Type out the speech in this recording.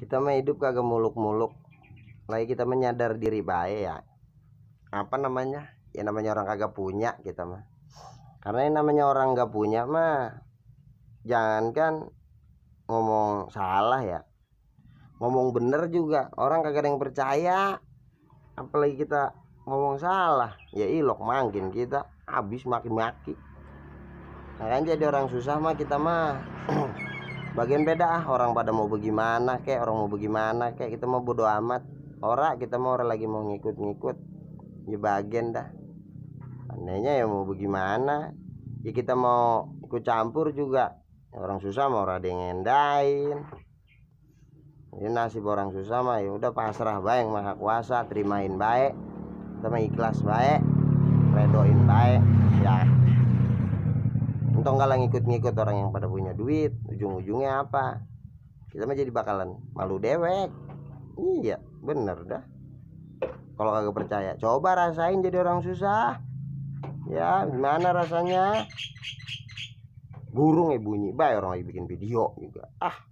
Kita mah hidup kagak muluk-muluk. Lagi kita menyadar diri baik ya. Apa namanya? Ya namanya orang kagak punya kita mah. Karena yang namanya orang nggak punya mah jangankan ngomong salah ya. Ngomong bener juga orang kagak ada yang percaya. Apalagi kita ngomong salah, ya ilok mangkin kita habis maki-maki. Makanya jadi orang susah mah kita mah bagian beda orang pada mau bagaimana kek, orang mau bagaimana kek, kita mau bodo amat. Kita mau orang lagi mau ngikut-ngikut ya bagian dah. Anehnya ya mau bagaimana ya, kita mau ikut campur juga orang susah mau orang ada yang ngendain. Ini nasib orang susah mah ya udah pasrah bae yang maha kuasa, terimain baik, kita mah ikhlas baik, redoin baik ya. Untung kalau ngikut-ngikut orang yang pada punya duit, ujung-ujungnya apa? Kita mah jadi bakalan malu dewek. Iya, bener dah. Kalau kagak percaya, coba rasain jadi orang susah. Ya, gimana rasanya? Burung bunyi, bae orang lagi bikin video juga.